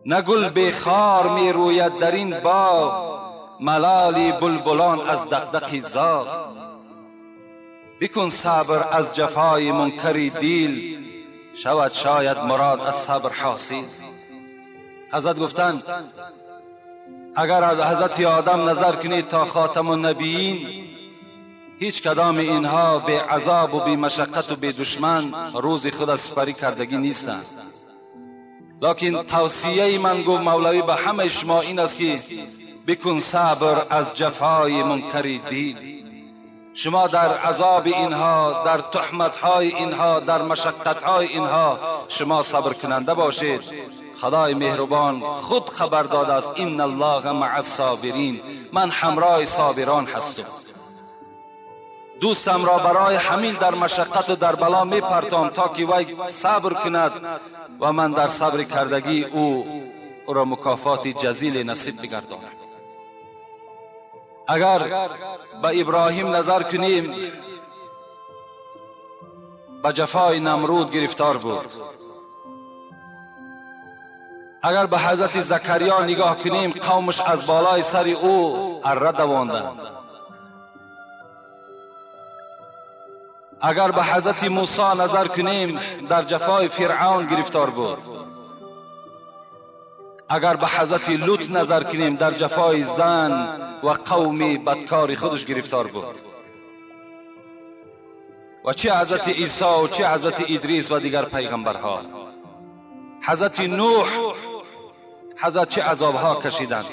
نه گل بی خار می روید در این باغ، ملالی بلبلان از دقدق زاغ. بکن صبر از جفای منکری دیل، شود شاید مراد از صبر حاصل. حضرت گفتند اگر از حضرت آدم نظر کنید تا خاتم النبیین، هیچ کدام اینها به عذاب و به مشقت و به دشمن روز خود سپری کردگی نیستند. لکن توصیه من، گفت مولوی، به همه شما این است که بکن صبر از جفای منکری دیل. شما در عذاب اینها، در تهمت‌های اینها، در مشقت‌های اینها شما صبر کننده باشید. خدای مهربان خود خبر داده است، ان الله مع الصابرین، من همراه صابران هستم. دوستم را برای همین در مشقت و در بلا می پرتام تا که وی صبر کند و من در صبر کردگی او را مکافات جزیل نصیب بگردانم. اگر به ابراهیم نظر کنیم، به جفای نمرود گرفتار بود. اگر به حضرت زکریا نگاه کنیم، قومش از بالای سر او اره دواندند. اگر به حضرت موسی نظر کنیم، در جفای فرعون گرفتار بود. اگر به حضرت لوط نظر کنیم، در جفای زن و قوم بدکار خودش گرفتار بود. و چه حضرت عیسی و چه حضرت ادریس و دیگر پیغمبرها. حضرت نوح، حضرت چه عذابها کشیدند.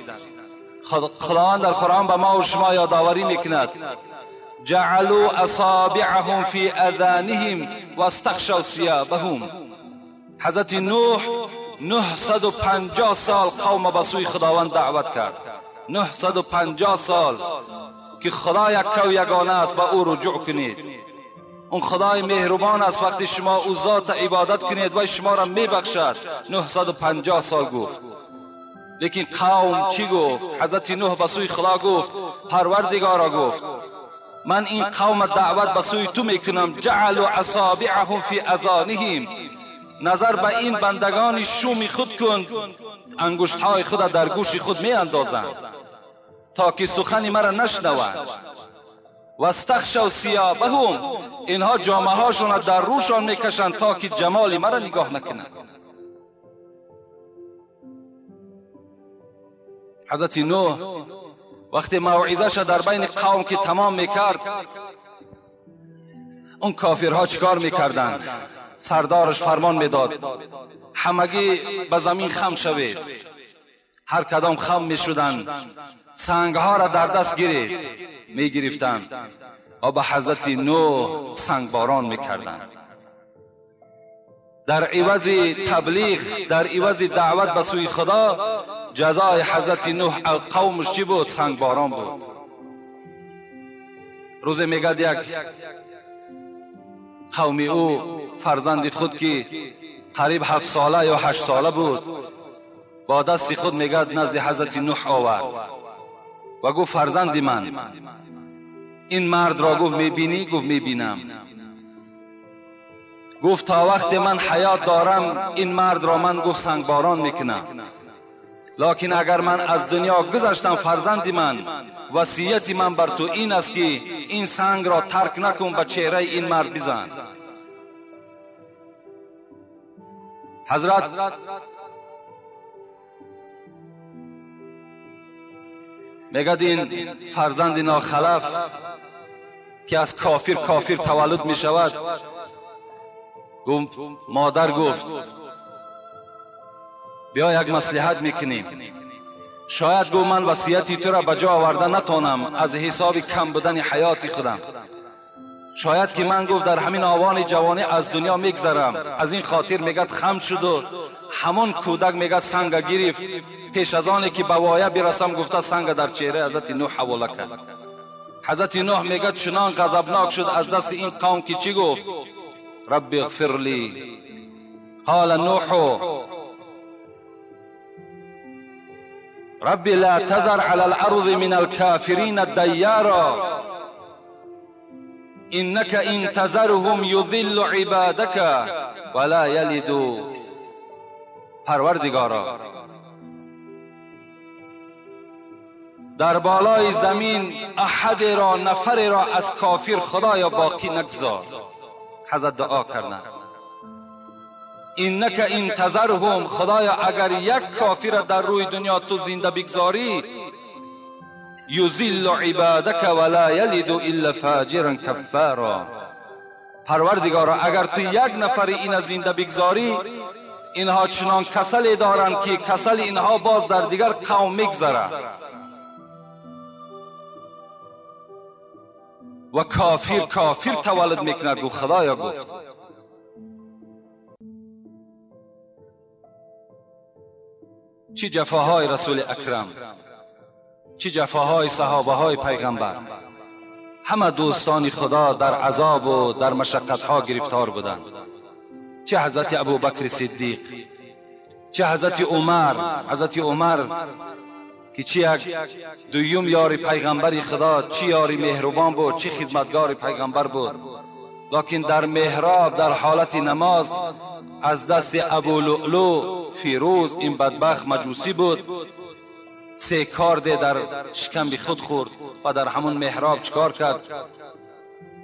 خداوند در قرآن به ما و شما یادآوری میکند، جعلوا اصابعهم فی اذانهم واستغشوا ثيابهم. حضرت نوح 950 سال قوم به سوی خداوند دعوت کرد. 950 سال که خدا یک و یگانه است، به او رجوع کنید. اون خدای مهربان است، وقتی شما او ذات عبادت کنید و شما را میبخشد. 950 سال گفت. لیکن قوم چی گفت؟ حضرت نوح به سوی خدا گفت، پروردگارا گفت، من این قوم دعوت به سوی تو میکنم. جعلوا اصابعهم فی اذانهم، نظر به این بندگان شوم خود کن، انگشت‌های خود در گوش خود می اندازند تا که سخن مرا نشنوند. و استغشوا ثيابهم، اینها جامه هاشون در روشان میکشند تا که جمال مرا نگاه نکنند. حضرت نوح وقتی موعظه در بین قوم که تمام میکرد، اون کافرها چیکار میکردند؟ سردارش فرمان میداد همگی به زمین خم شوید. هر کدام خم میشدند، سنگها را در دست گرفت میگرفتند و به حضرت نوح سنگ باران میکردند. در عوض تبلیغ، در عوض دعوت به سوی خدا، جزای حضرت نوح قومش چی بود؟ سنگ باران بود. روز میگد یک قوم او فرزند خود که قریب 7 ساله یا 8 ساله بود، با دست خود میگد نزد حضرت نوح آورد و گفت فرزند من، این مرد را گفت میبینی؟ گفت میبینم. گفت تا وقت من حیات دارم این مرد را من گفت سنگباران میکنم، لکن اگر من از دنیا گذشتم فرزند من، وصیت من بر تو این است که این سنگ را ترک نکن، به چهره این مرد بزن. حضرت میگد این فرزند ناخلف که از کافر کافر تولد می شود، مادر گفت بیا یک مصلحت میکنیم، شاید گفت من وصیتی تو را به جا آورده نتانم از حساب کم بودن حیات خودم، شاید که من گفت در همین آوان جوانی از دنیا میگذرم. از این خاطر میگد خم شد و همون کودک میگد سنگ گرفت، پیش از آنی که به وایه برسم گفته سنگ در چهره حضرت نوح حواله کرد. حضرت نوح میگد چنان غضبناک شد از دست این قوم که چی گفت؟ رب اغفر لی. قال نوح رب لا تذر على الارض من الكافرین دیارا. انک ان تذرهم یضل عبادک ولا یلدوا. پروردگارا، در بالای زمین احد را، نفر را از کافر خدایا باقی نگذار. حضرت دعا کردند انک ان تذرهم، خدایا اگر یک کافر در روی دنیا تو زنده بگذاری، یذل عبادک ولا یلد الا فاجرا کفارا. پروردگارا، اگر تو یک نفر این زنده بگذاری، اینها چنان کسلی دارند که کسل اینها باز در دیگر قوم میگذرد و کافر کافر تولد میکند. گفت خدایا گفت چی جفاهای رسول اکرم، چی جفاهای صحابه های پیغمبر، همه دوستان خدا در عذاب و در مشقت ها گرفتار بودند. چه حضرت ابوبکر صدیق، چه حضرت عمر، حضرت عمر که چی یک دویم یار پیغمبر خدا، چی یاری مهربان بود، چی خدمتگار پیغمبر بود، لکن در محراب در حالت نماز از دست ابو لؤلؤ فیروز، این بدبخت مجوسی بود، 3 کارد در شکم خود خورد و در همون محراب چکار کرد؟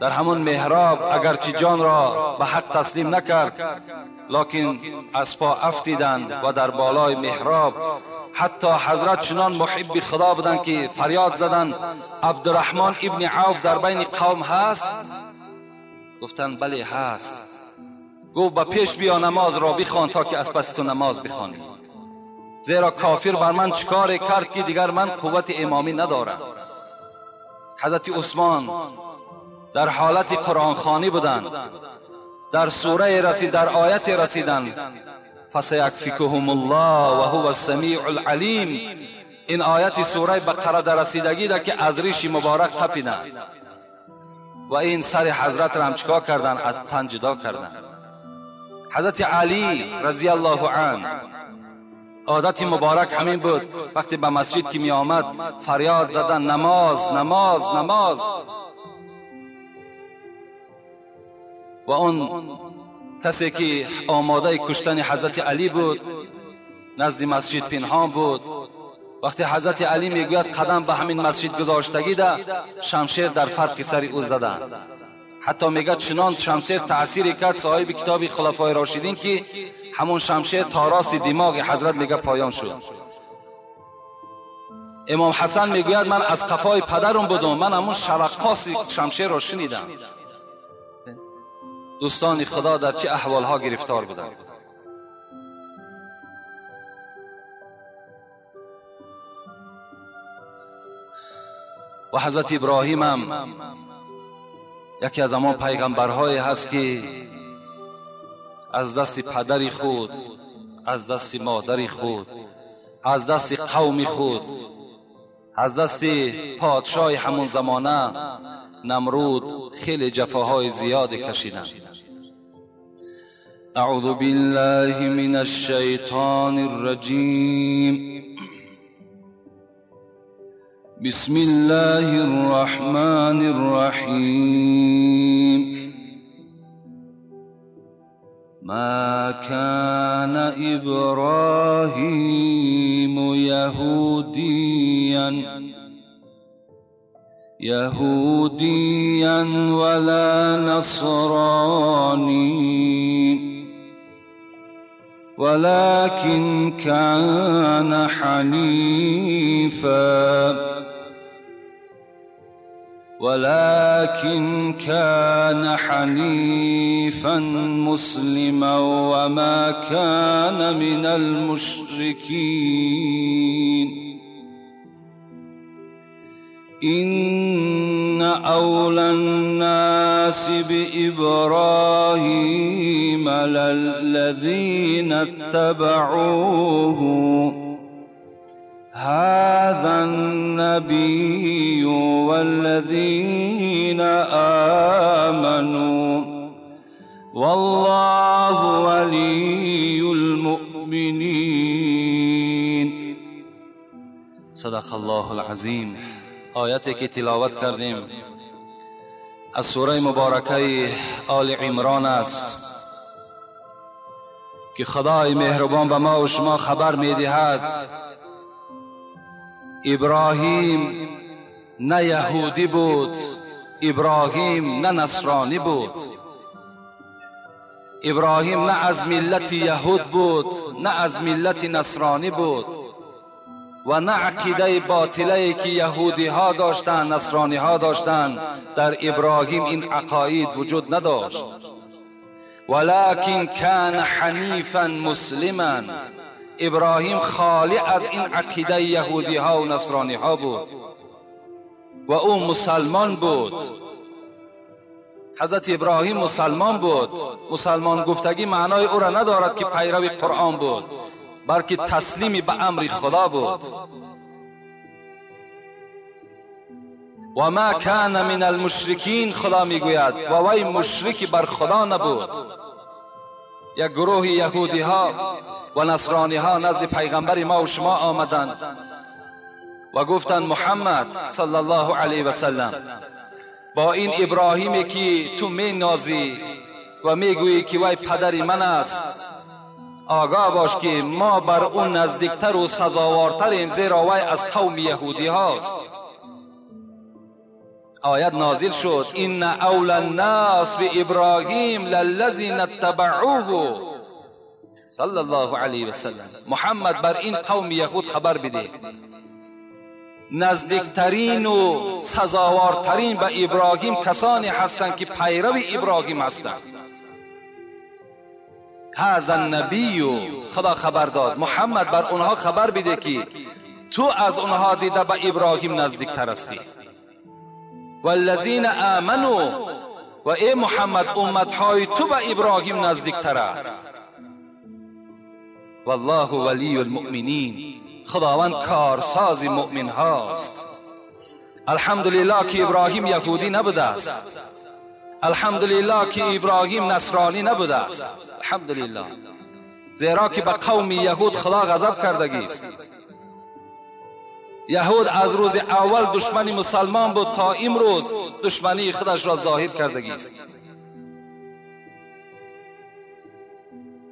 در همون محراب اگرچه جان را به حق تسلیم نکرد، لکن از پا افتیدند و در بالای محراب حتی حضرت چنان محب خدا بودند که فریاد زدند عبدالرحمن ابن عوف در بین قوم هست؟ گفتند بله هست. گفت به پیش بیا نماز را بخوان تا که از پس تو نماز بخوانی، زیرا کافر بر من چکار کرد که دیگر من قوت امامی ندارم. حضرت عثمان در حالت قرآن خوانی بودند، در سوره رسید، در آیت رسیدند فسیکفیکهم الله و هو السمیع العلیم. این آیت سوره بقره در رسیدگی ده که از ریش مبارک قپیدند و این سر حضرت را هم چکار کردند؟ از تن جدا کردند. حضرت علی رضی الله عنه عادت مبارک همین بود، وقتی به مسجد که می آمد فریاد زدن نماز نماز نماز. و اون کسی که آماده کشتن حضرت علی بود نزد مسجد پنهان بود. وقتی حضرت علی میگوید قدم به همین مسجد گذاشتگی ده، شمشیر در فرق سر او زدن. حتی میگه چنان شمشیر تأثیر کرد صاحب کتاب خلفای راشدین که همون شمشیر تا راست دماغ حضرت میگه پایان شد. امام حسن میگوید من از قفای پدرم بودم، من همون شرقاس شمشیر را شنیدم. دوستان خدا در چه احوالها گرفتار بودند. و حضرت ابراهیم هم یکی از همان پیغمبرهایی هست که از دست پدر خود، از دست مادر خود، از دست قوم خود، از دست پادشاه همون زمانه نمرود خیلی جفاهای زیاد کشیدند. اعوذ بالله من الشیطان الرجیم. بسم الله الرحمن الرحیم. ما كان ابراهیم یهودیا ولا نصرانی ولكن كان حنيفا ولكن كان حنيفا مسلما وما كان من المشركين. إن أولى الناس بإبراهيم للذين اتبعوه هذا النبي والذين آمنوا والله ولي المؤمنين. صدق الله العظیم. آیتی که تلاوت کردیم از سوره مبارکه آل عمران است که خدای مهربان به ما و شما خبر میدهد ابراهیم نه یهودی بود، ابراهیم نه نصرانی بود، ابراهیم نه از ملت یهود بود، نه از ملت نصرانی بود و نه عقیده باطله که یهودی ها داشتند، نصرانی ها داشتند، در ابراهیم این عقاید وجود نداشت. ولكن كان حنیفا مسلما، ابراهیم خالی از این عقیده یهودی ها و نصرانی ها بود و او مسلمان بود. حضرت ابراهیم مسلمان بود. مسلمان گفتگی معنای او را ندارد که پیرو قرآن بود، بلکه تسلیمی به امر خدا بود. و ما کان من المشرکین، خدا میگوید و وی مشرک بر خدا نبود. یک گروه یهودی ها و نصرانی ها نزد پیغمبر ما و شما آمدند و گفتند محمد صلی الله علیه و سلم، با این ابراهیمی که تو می نازی و میگویی که وی پدر من است، آگاه باش که ما بر اون نزدیکتر و سزاوارتریم، زیرا وی از قوم یهودی هاست. آیت نازل شد: ان اولی الناس بابراهیم للذین اتبعوه صلی الله علیه و سلم. محمد بر این قوم یهود خبر بده، نزدیکترین و سزاوارترین به ابراهیم کسانی هستند که پیرو ابراهیم هستند. هذا النبی، خدا خبر داد، محمد بر اونها خبر بده که تو از اونها دیده به ابراهیم نزدیکتر هستی. والذین آمنوا، و ای محمد امتهای تو به ابراهیم نزدیکتر است. والله ولی المؤمنین، خداوند کارساز مؤمن هاست. الحمدلله که ابراهیم یهودی نبوده است، الحمدلله که ابراهیم نصرانی نبوده است، الحمدلله، زیرا که به قوم یهود خدا غضب کردگی است. یهود از روز اول دشمن مسلمان بود تا امروز دشمنی خودش را ظاهر کردگی است.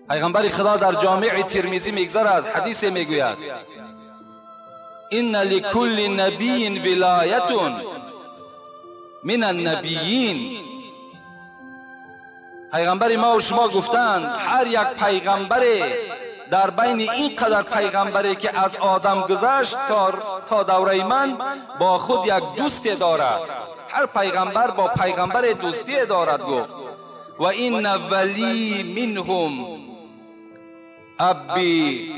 پیغمبر خدا در جامع ترمذی میگذرد، حدیث میگوید: ان لکل نبی ولایت من النبیین. پیغمبر ما و شما گفتند هر یک پیغمبر در بین این قدر پیغمبری که از آدم گذشت تا دوره من با خود یک دوستی دارد. هر پیغمبر با پیغمبر دوستی دارد. گفت و این ولی منهم ابی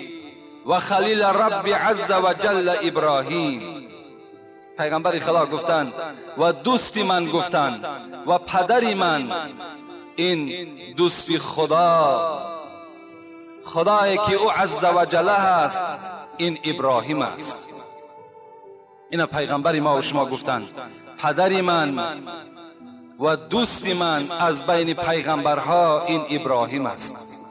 و خلیل رب عز و جل ابراهیم. پیغمبر خدا گفتند و دوستی من گفتند و پدری من، این دوستی خدا، خدایی که او عز و جل هست، این ابراهیم است. این پیغمبر ما و شما گفتند پدری من و دوستی من از بین پیغمبرها این ابراهیم است.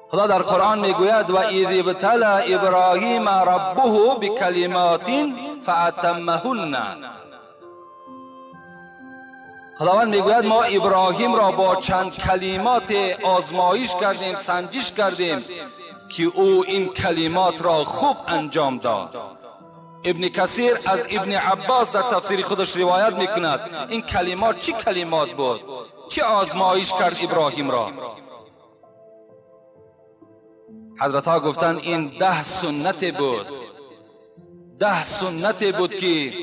خدا در قرآن میگوید و اذ ابتلی ابراهیم ربه بکلمات فاتمهن. خداوند میگوید ما ابراهیم را با چند کلمات آزمایش کردیم، سنجش کردیم که او این کلمات را خوب انجام داد. ابن کثیر از ابن عباس در تفسیر خودش روایت میکند این کلمات چی کلمات بود، چه آزمایش کرد ابراهیم را. حضرت ها گفتند این 10 سنت بود، 10 سنت بود که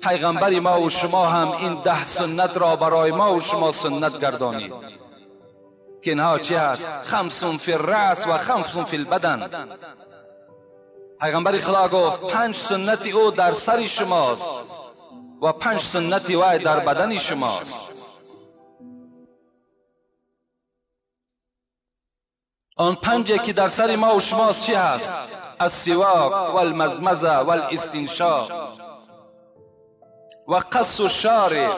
پیغمبر ما و شما هم این 10 سنت را برای ما و شما سنت گردانید که اینها چی هست؟ 5 فی الرأس و 5 فی البدن. پیغمبر خدا گفت 5 سنت او در سر شماست و 5 سنت وی در بدن شماست. آن 5 که در سر ما و شماست چی هست؟ السواک والمزمزه والاستنشاق و قص الشارب.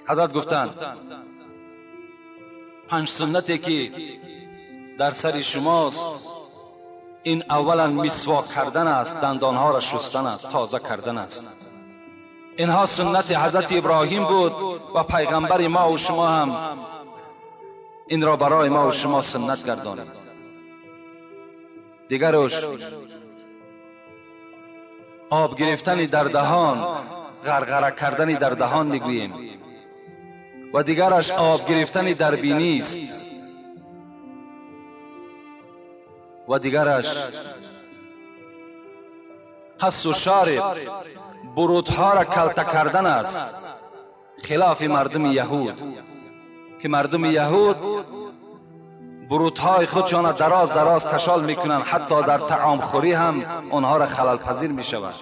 حضرت گفتند 5 سنتی که در سر شماست این اولا مسواک کردن است، دندانها را شستن است، تازه کردن است. اینها سنت حضرت ابراهیم بود و پیغمبر ما و شما هم این را برای ما و شما سنت گردانید. دیگرش آب گرفتن در دهان، غرغره کردن در دهان میگوییم، و دیگرش آب گرفتن در بینی است، و دیگرش قص و شارب، برودها را کلته کردن است، خلاف مردم یهود که مردم یهود برودهای خودشان را دراز دراز کشال میکنند، حتی در طعام خوری هم آنها را خلل پذیر میشوند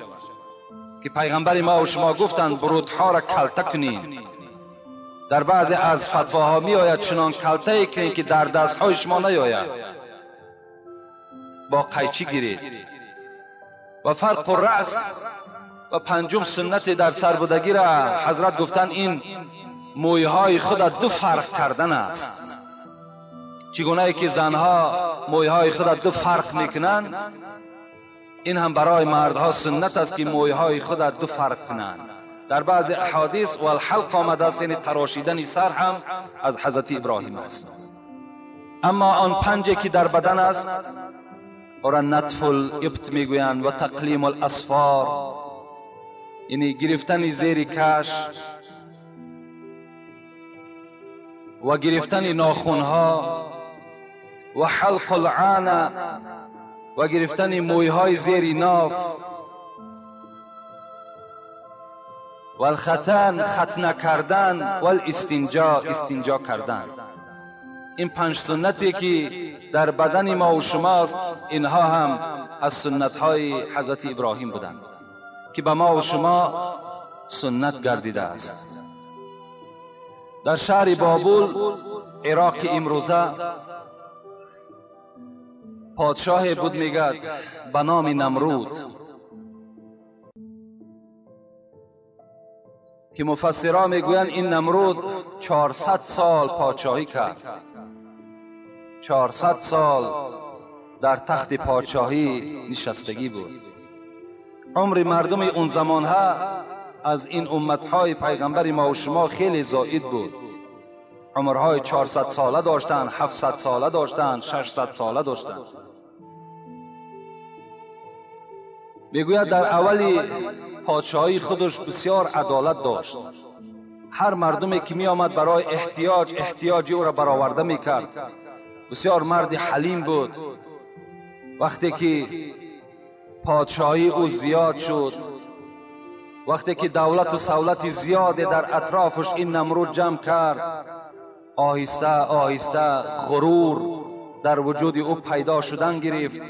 که پیغمبر ما و شما گفتند برودها را کلته کنین. در بعضی از فتواها می آید چنان کلته کنین که در دستهای شما نیاید، با قیچی گیرید. و فرق الرأس و پنجم سنت در سر بودگی را حضرت گفتند این مویهای خود دو فرق کردن است. چگونه که زنها مویهای خود دو فرق میکنند، این هم برای مردها سنت است که مویهای خود دو فرق کنند. در بعض احادیث و الحلق آمده است، یعنی تراشیدن سر هم از حضرت ابراهیم است. اما آن پنجی که در بدن است او را نطف الابط میگویند و تقلیم الاسفار، یعنی گرفتن زیر کش و گرفتن ناخونها و حلق العانه و گرفتن مویهای زیر ناف و الختن ختنه کردن و الاستنجا استنجا کردن. این پنج سنتی که در بدن ما و شماست، اینها هم از سنتهای حضرت ابراهیم بودند که به ما و شما سنت گردیده است. در شهر بابل عراق امروزه پادشاه بود میگد به نام نمرود که مفسرها میگویند این نمرود 400 سال پادشاهی کرد، 400 سال در تخت پادشاهی نشستگی بود. عمر مردم اون زمانها از این امتهای پیغمبر ما و شما خیلی زائد بود. عمرهای 400 ساله داشتند، 700 ساله داشتند، 600 ساله داشتند. میگوید در اولی پادشاهی خودش بسیار عدالت داشت. هر مردمی که می آمد برای احتیاج او را برآورده میکرد. بسیار مرد حلیم بود. وقتی که پادشاهی او زیاد شد، وقتی که دولت و سولت زیاد در اطرافش این نمرود جمع کرد، آهسته آهسته غرور در وجود او پیدا شدن گرفت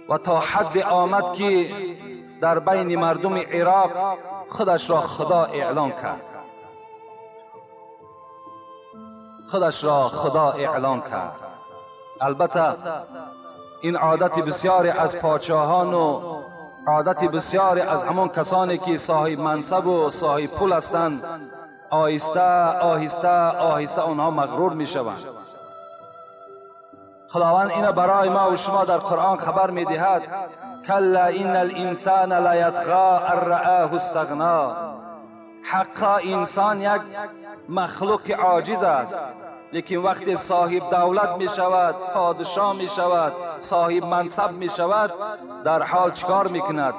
و تا حد آمد که در بین مردم عراق خودش را خدا اعلان کرد. خودش را خدا اعلان کرد. البته این عادت بسیاری از پادشاهان و عادت بسیاری از همان کسانی که صاحب منصب و صاحب پول هستند، آهسته آهسته آهسته آنها مغرور می شوند. خداوند اینو برای ما و شما در قرآن خبر می دهد: کلا ان الانسان لیطغی ان رآه استغنا. حقا انسان یک مخلوق عاجز است، لیکن وقتی صاحب دولت می شود، پادشاه می شود، صاحب منصب می شود، در حال چکار می کند؟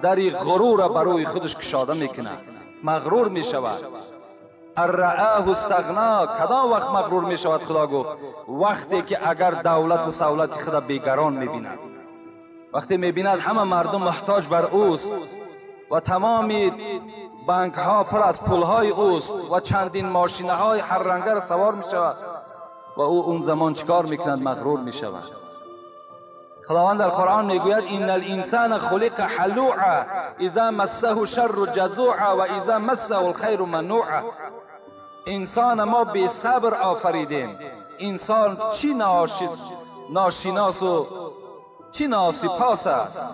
در غرور را بروی خودش کشاده می کند، مغرور می شود. الرآه استغنا. کدام وقت مغرور می شود؟ خدا گفت وقتی که اگر دولت و سولت خود بیگران می بیند، وقتی می بیند همه مردم محتاج بر اوست و تمام بانک ها پر از پول های اوست و چندین ماشین های هر رنگه را سوار می شود و او اون زمان چیکار می کند؟ مغرور می شود. خداوند در قرآن می گوید ان الانسان خلق هلوعا اذا مسه الشر جزوعا و اذا مسه الخیر منوعا. انسان ما بی صبر آفریدیم. انسان چی ناشناس و چی ناسپاس است.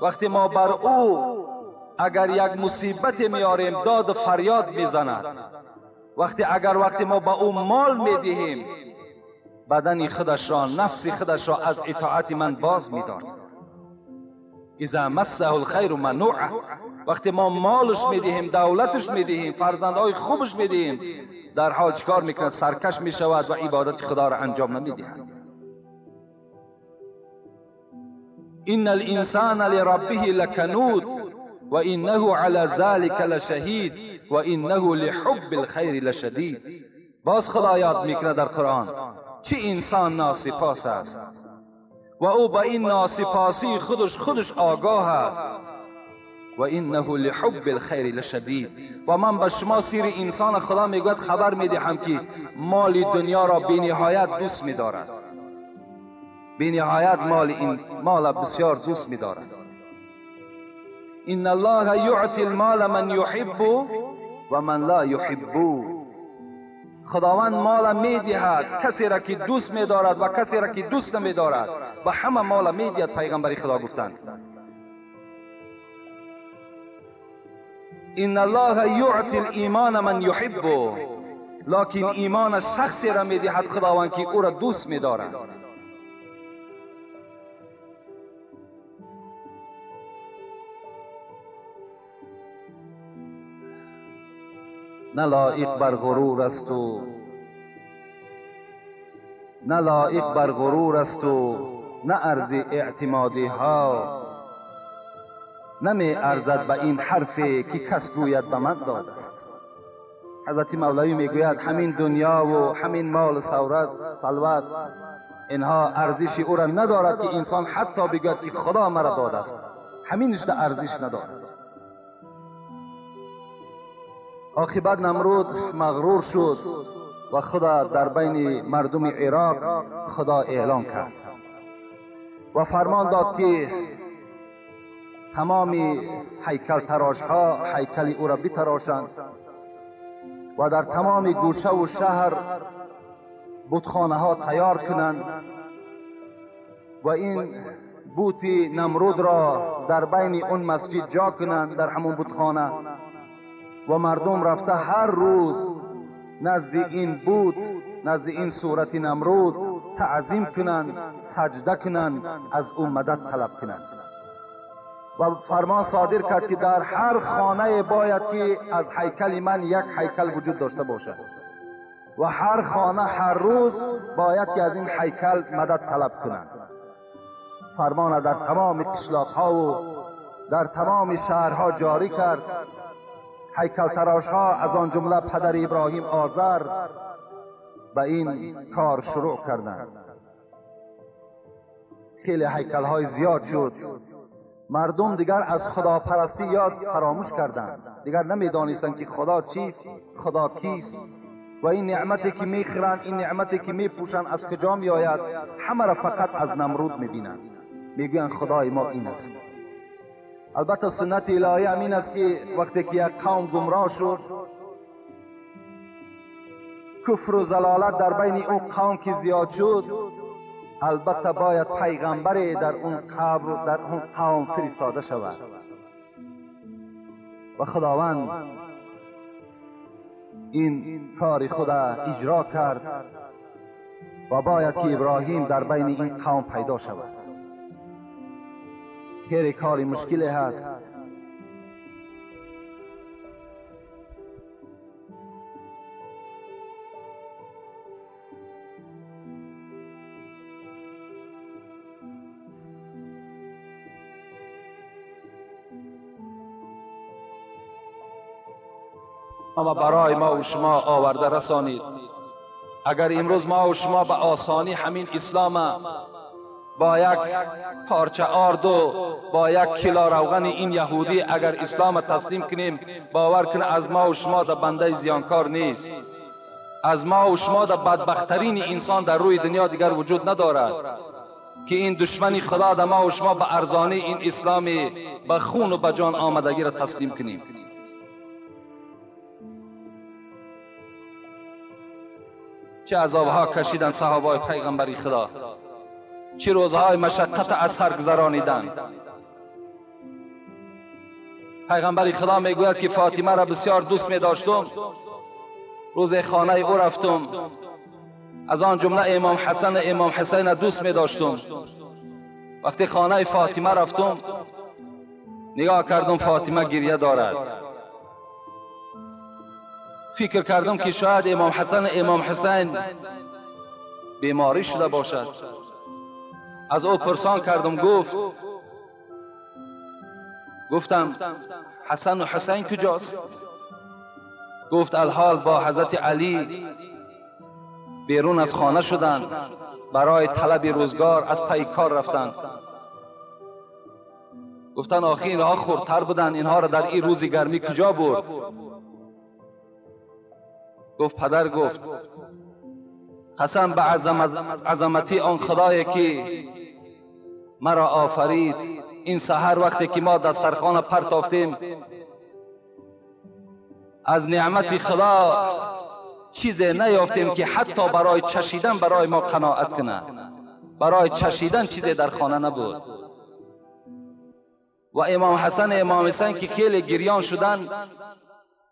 وقتی ما بر او اگر یک مصیبت میاریم داد و فریاد میزند. وقتی ما به او مال میدهیم بدن خودش را، نفس خودش را از اطاعت من باز می‌دارد. اذا مسه الخیر منوع. وقتی ما مالش میدهیم، دولتش میدهیم، فرزندهای خوبش میدهیم، در حال چکار میکند؟ سرکش میشود و عبادت خدا را انجام نمیدهد. ان الانسان لربه لکنود و انه علی ذلك لشهید و انه لحب الخیر لشدید. باز خدا یاد میکند در قرآن چه انسان ناسپاس است و او به این ناسپاسی خودش آگاه است. و انه لحب الخیر لشدید. و من به شما سیر انسان خدا میگوید خبر میدهم که مال دنیا را بینهایت دوست میدارد، بینهایت مال این مال بسیار دوست میدارد. ان الله یعطی المال من یحب و من لا یحب. خداوند مال میدهد کسی را که دوست میدارد و کسی را که دوست نمیدارد و همه مال میدهد. پیغمبر خدا گفتند ان الله یعطی الایمان من یحب، لکن ایمان شخصی را میدهد خداوند که او را دوست میدارد. نه لایق بر غرور است و نه لایق بر غرور است و نه ارز اعتمادی ها، نمی ارزد به این حرفی که کس گوید به من داد است. حضرت مولوی میگوید همین دنیا و همین مال ثروت اینها ارزش او را ندارد که انسان حتی بگوید که خدا مرا داد است، همینش در ارزش ندارد. عاقبت نمرود مغرور شد و خدا در بین مردم عراق خدا اعلان کرد و فرمان داد که تمام هیکل تراش ها هیکل او را بتراشند و در تمام گوشه و شهر بتخانه ها تیار کنند و این بوت نمرود را در بین اون مسجد جا کنند، در همون بتخانه، و مردم رفته هر روز نزد این بوت، نزد این صورت نمرود تعظیم کنند، سجده کنند، از او مدد طلب کنند. و فرمان صادر کرد که در هر خانه باید که از هیکل من یک هیکل وجود داشته باشد و هر خانه هر روز باید که از این هیکل مدد طلب کنند. فرمان در تمام قشلاق‌ها و در تمام شهرها جاری کرد. هیکل تراش ها از آن جمله پدر ابراهیم آذر به این کار شروع کردند. خیلی هیکل های زیاد شد. مردم دیگر از خداپرستی یاد فراموش کردند، دیگر نمیدانستند که خدا چیست، خدا کیست و این نعمتی که میخورند، این نعمتی که میپوشند از کجا میآید. همه را فقط از نمرود میبینند، میگویند خدای ما این است. البته سنت الهی همین است که وقتی که یک قوم گمراه شد، کفر و ضلالت در بین اون قوم که زیاد شد، البته باید پیغمبری در اون قبر، در اون قوم فرستاده شود. و خداوند این کار خود اجرا کرد و باید که ابراهیم در بین این قوم پیدا شود. خیلی کاری مشکلی هست. اما برای ما و شما آورده رسانید. اگر امروز ما و شما به آسانی همین اسلام با یک پارچه آرد و با یک کیلو روغن این یهودی اگر اسلام تسلیم کنیم، باور کنه از ما و شما در بنده زیانکار نیست. از ما و شما در بدبخترین انسان در روی دنیا دیگر وجود ندارد که این دشمنی خدا در ما و شما به ارزانی این اسلام به خون و به جان آمدگی را تسلیم کنیم. چه عذابها کشیدن صحابای پیغمبری خدا، چه روزهای مشقت از سر گذرانیدند. پیغمبر خدا میگوید که فاطمه را بسیار دوست می داشتم. روز خانه او رفتم، از آن جمله امام حسن و امام حسین دوست می داشتم. وقتی خانه فاطمه رفتم نگاه کردم فاطمه گریه دارد. فکر کردم که شاید امام حسن امام حسین بیماری شده باشد. از او پرسان کردم، گفت، گفتم حسن و حسین کجاست؟ گفت الحال با حضرت علی بیرون از خانه شدند، برای طلب روزگار از پی کار رفتند. گفتن آخی اینها خردتر بودند، اینها را در این روز گرمی کجا برد؟ گفت پدر، گفت قسم به عظمتی آن خدایی که مرا آفرید، این سحر وقتی که ما دسترخوان پرتافتیم از نعمت خدا چیزی نیافتیم که حتی برای چشیدن برای ما قناعت کند. برای چشیدن چیزی در خانه نبود. و امام حسن امام حسین که خیلی گریان شدند،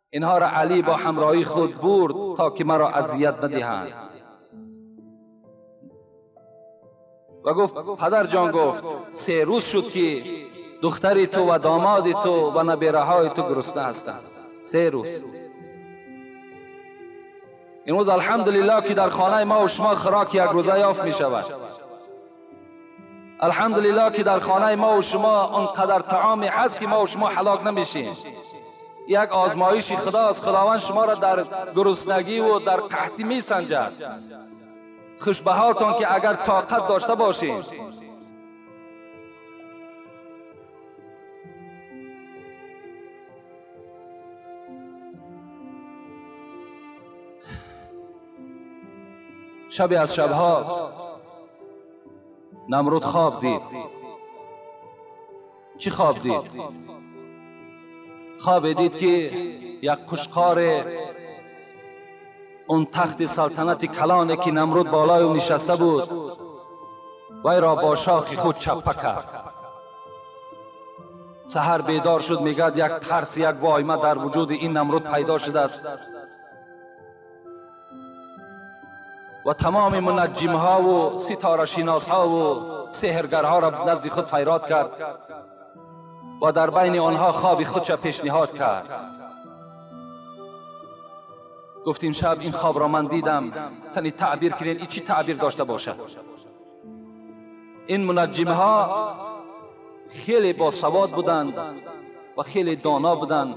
اینها را علی با همراهی خود برد تا که مرا اذیت ندهند. و گفت پدر جان، گفت 3 روز شد که دختری تو و داماد تو و نبیره های تو گرسنه هستند. 3 روز. امروز الحمدلله که در خانه ما و شما خوراک یک روزه یافت می شود. الحمدلله که در خانه ما و شما آنقدر طعامی هست که ما و شما هلاک نمیشیم. یک آزمایش خداست. خداوند شما را در گرسنگی و در قحطی می سنجد. خوش به حالتان که اگر طاقت داشته باشید. شبی از شبها نمرود خواب دید. چی خواب دید؟ خواب دید که یک قشقار اون تخت سلطنت کلانه که نمرود بالای او نشسته بود وی را با شاخ خود چپه کرد. سحر بیدار شد، میگد یک ترس، یک وایمه در وجود این نمرود پیدا شده است و تمام منجم ها و ستاره شناس ها و سحرگرها را نزد خود فریاد کرد و در بین آنها خواب خودش پیشنهاد کرد. گفتیم شب این خواب را من دیدم، تنی تعبیر کنین این چی تعبیر داشته باشد؟ این منجم ها خیلی باسواد بودند و خیلی دانا بودند.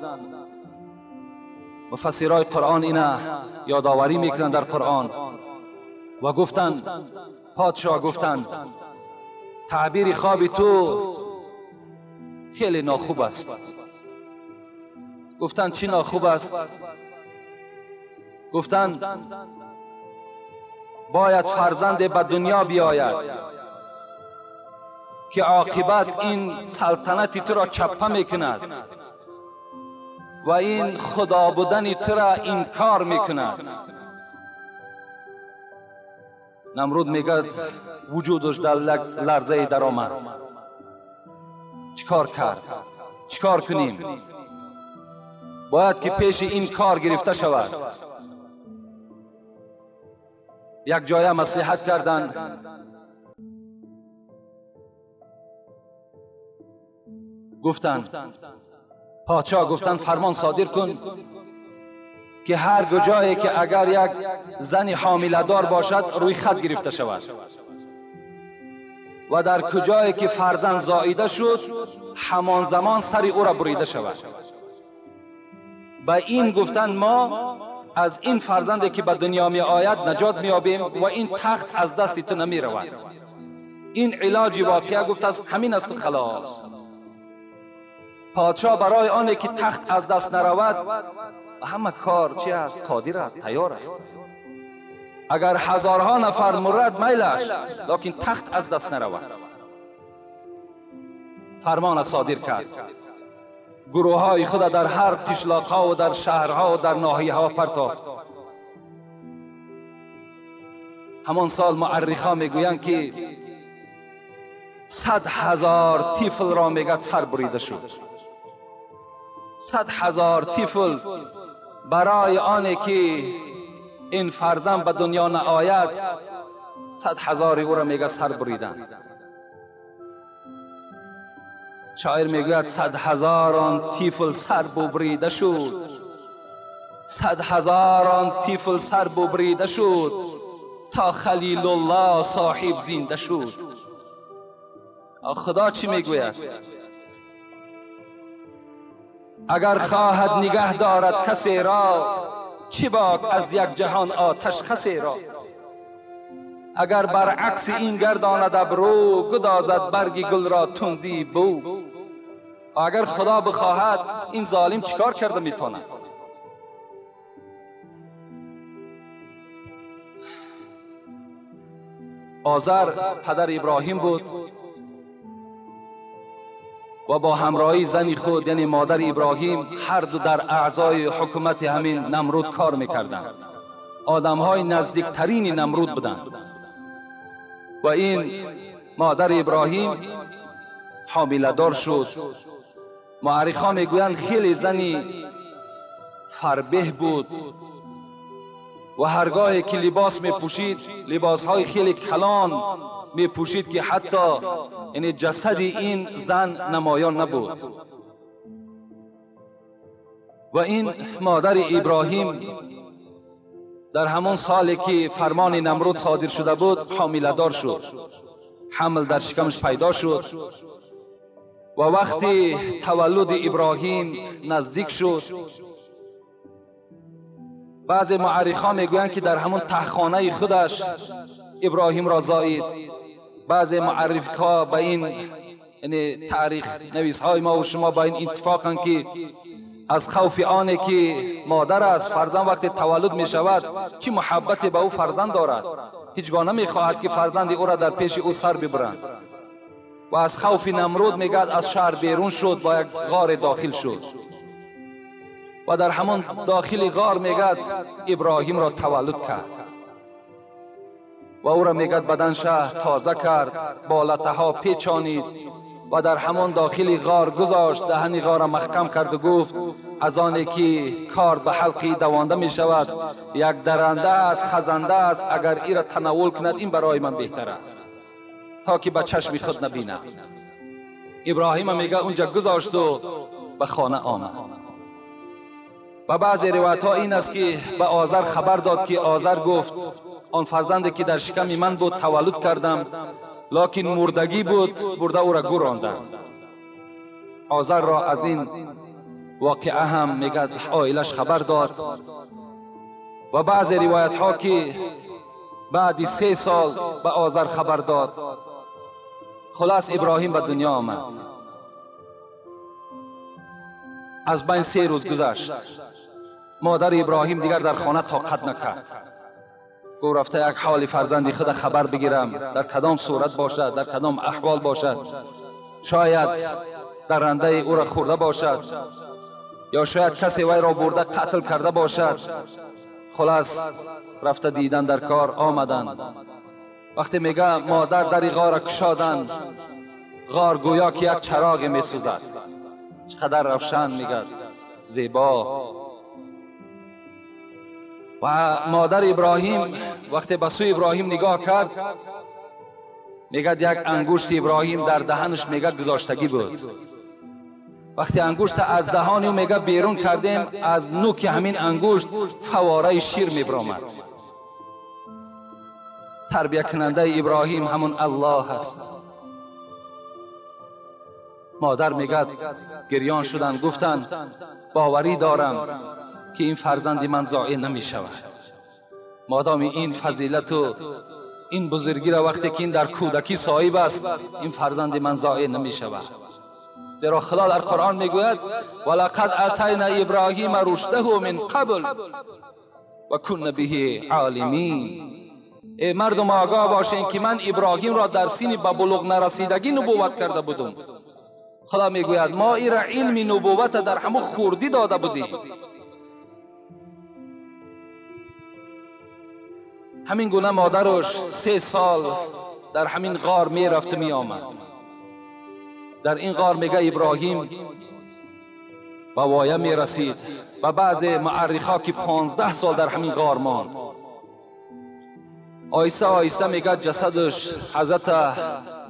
مفسرای قرآن اینا یادآوری میکنند در قرآن و گفتند، پادشاه گفتند تعبیر خواب تو خیلی ناخوب است. گفتند چی ناخوب است؟ گفتند باید فرزند به دنیا بیاید که عاقبت این سلطنت تو را چپه میکند و این خدا بودن تو را انکار میکند. نمرود میگد وجودش در لرزه در آمد. چیکار کرد؟ چیکار کنیم؟ باید که پیش این کار گرفته شود. یک جایه مصلحت کردند. گفتند پادشاه، گفتند فرمان صادر کن که هر جایی که اگر یک زن حامله دار باشد روی خط گرفته شود و در کجایی که فرزند زاییده شد همان زمان سر او را بریده شود. به این گفتند ما از این فرزندی که به دنیا می آید نجات می یابیم و این تخت از دست تو نمی رود. این علاج واقعه گفت است همین است خلاص. پادشاه برای آنه که تخت از دست نرود همه کار چی است؟ قادر است، تیار است. اگر هزارها نفر مرد میلش، لیکن تخت از دست نرود. فرمان صادر کرد. گروه های خود در هر قشلاق ها و در شهرها و در ناحیه ها پرتافت. همان سال مورخا میگویند که 100,000 طفل را میگد سر بریده شد. 100,000 طفل برای آنه که این فرزند به دنیا نآید 100,000 او را میگه سر بریدن. شاعر میگوید 100,000 طفل سر ببریده شد، 100,000 طفل سر ببریده شد تا خلیل الله صاحب زنده شد. خدا چی میگوید؟ اگر خواهد نگه دارد کسی را، چی باک از یک جهان آتش خسی را. اگر برعکس این گرداند ابرو، گدازد برگ گل را تندی بو. اگر خدا بخواهد این ظالم چیکار کرده میتواند؟ آذر پدر ابراهیم بود و با همراهی زن خود یعنی مادر ابراهیم هر دو در اعضای حکومت همین نمرود کار میکردند. آدمهای نزدیکترین نمرود بودند و این مادر ابراهیم حامله دار شد. مورخان میگویند خیلی زنی فربه بود و هرگاه که لباس میپوشید لباسهای خیلی کلان میپوشید که حتی یعنی جسد این زن نمایان نبود. و این مادر ابراهیم در همان سالی که فرمان نمرود صادر شده بود حامله دار شد. حمل در شکمش پیدا شد و وقتی تولد ابراهیم نزدیک شد، بعضی مورخان میگویند که در همان تهخانه خودش ابراهیم را زایید. بعضی مورخ‌ها به این یعنی تاریخ نویس‌های ما و شما با این اتفاقند که از خوف آنه که مادر است فرزند وقتی تولد می شود چی محبت به او فرزند دارد، هیچگاه نمی خواهد که فرزند او را در پیش او سر ببرند. و از خوف نمرود میگد از شهر بیرون شد، با یک غار داخل شد و در همان داخل غار میگد ابراهیم را تولد کرد و او را میگد بدن شه تازه کرد، با لطه پیچانید و در همان داخل غار گذاشت، دهن غار را محکم کرد و گفت از آنی که کار به حلقی دوانده می شود، یک درنده است، خزنده است، اگر ای را تناول کند این برای من بهتر است تا که به چشم خود نبینم. ابراهیم میگه اونجا گذاشت و به خانه آمد. و بعضی روایت ها این است که به آذر خبر داد که آذر گفت آن فرزندی که در شکم من بود تولد کردم، لکن مردگی بود، برده او را گوراندم. آذر را از این واقعه هم میگه عائلش خبر داد. و بعضی روایت ها که بعد 3 سال به آذر خبر داد. خلاص ابراهیم به دنیا آمد. از بین 3 روز گذشت. مادر ابراهیم دیگر در خانه طاقت نکرد. گفت رفته یک حال فرزندی خود خبر بگیرم، در کدام صورت باشد، در کدام احوال باشد، شاید درنده او را خورده باشد یا شاید کسی وی را برده قتل کرده باشد. خلاص رفته دیدن در کار آمدند. وقتی میگه مادر در غار کشادند، غار گویا که یک چراغ میسوزد، چقدر روشن، میگه زیبا. و مادر ابراهیم وقتی به سوی ابراهیم نگاه کرد، میگه یک انگشت ابراهیم در دهنش میگه گذاشتگی بود. وقتی انگشت از دهان او میگه بیرون کردیم، از نوک همین انگشت فواره شیر میبرآمد. تربیه کننده ابراهیم همون الله است. مادر میگه گریان شدن، گفتن باوری دارم که این فرزند من ضایع نمی شود. مادام این فضیلت و این بزرگی را وقتی که این در کودکی صاحب است، این فرزند من ضایع نمی شود. زیرا خدا در قرآن میگوید ولقد اتینا ابراهیم رشده من قبل و کنا به عالمین. ای مردم آگاه باشین که من ابراهیم را در سین به بلوغ نرسیدگی نبوت کرده بودم. خدا میگوید ما ای را علم نبوت در همون خوردی داده بودیم. همین گونه مادرش 3 سال در همین غار میرفت میآمد. در این غار میگه ابراهیم به وایه میرسید و بعض مورخا که 15 سال در همین غار ماند. Оҳиста оҳиста мегӯяд ҷасадаш ҳазрата